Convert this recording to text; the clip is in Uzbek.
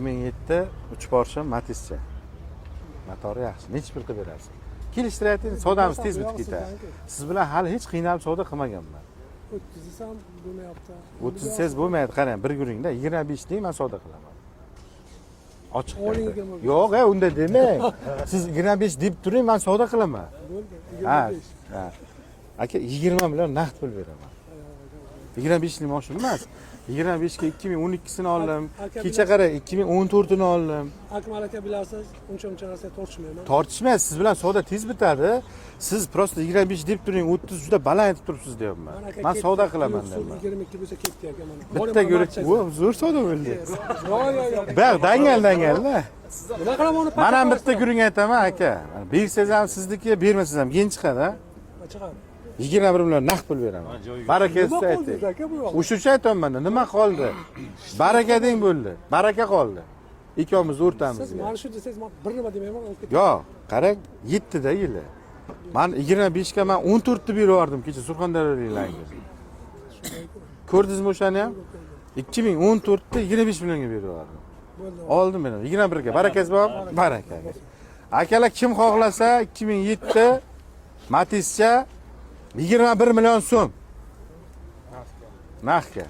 2007, uch поршень, Matizcha. Motori yaxshi. Nechi pul qilib berasiz? Kelishtirayotgan savdamiz tez bitib ketadi. Siz bilan hali hech qiynalib savdo qilmaganman. 30 desam, bo'lmayapti. 30 desangiz bo'lmaydi. Qarang, bir guringda 25 deng, man savdo qilaman. Ochiq. Oling. Gapir. 25. Yo'q, e, unday demang. Siz 25 deb turing, man savdo qilaman. Bo'ldi. Ha, 25. ha. Aka, 20 million naqd pul beraman. 25 lik mashina emas. 25 ga 2012sini oldim. Aka, Kecha qarang, 2014ini oldim. Akmal aka, bilasiz, uncha muncha narsaga tortishmayman. Tortishmaysiz, siz bilan savdo tez bitadi. Siz просто 25 deb turing, 30 juda baland aytib turibsiz deyapman. Mana aka, Man ketdi. savdo qilaman Yo'q, deyapman. 22 bo'lsa, ketdi aka, mana. Bitta guruh, Yo'q, voh, zo'r savdo bo'ldi. Yo'q, yo'q. Baq, dangal dangalda. Nima qilaman uni? Man ham bitta gurung aytaman, aka. Mana, bersangiz ham sizniki, bermasangiz ham keyin chiqadi, ha? Chiqadi. 21 million naqd pul beraman. Baraka Nima siz qoldi ayting. aka bu yoqda? O'sha uchun aytyapman, nima qoldi? Baraka deng, bo'ldi. Baraka qoldi. Ikkovimiz Siz o'rtamizga. mana shu desangiz, man bir nima demayman, olib ketaman. Yo'q, qarang, 7 da yili. Man 25 ga man 14 ni berib yubordim kecha surxondaryoliklarga. Ko'rdingizmi o'shani ham? 2014 da 25 millionga berib yubordim. Bo'ldi. Oldim men 21 ga. Barakasi bormi? Baraka. Akalar, kim xohlasa, 2007 Matizcha, 21 million so'm. Naqdga.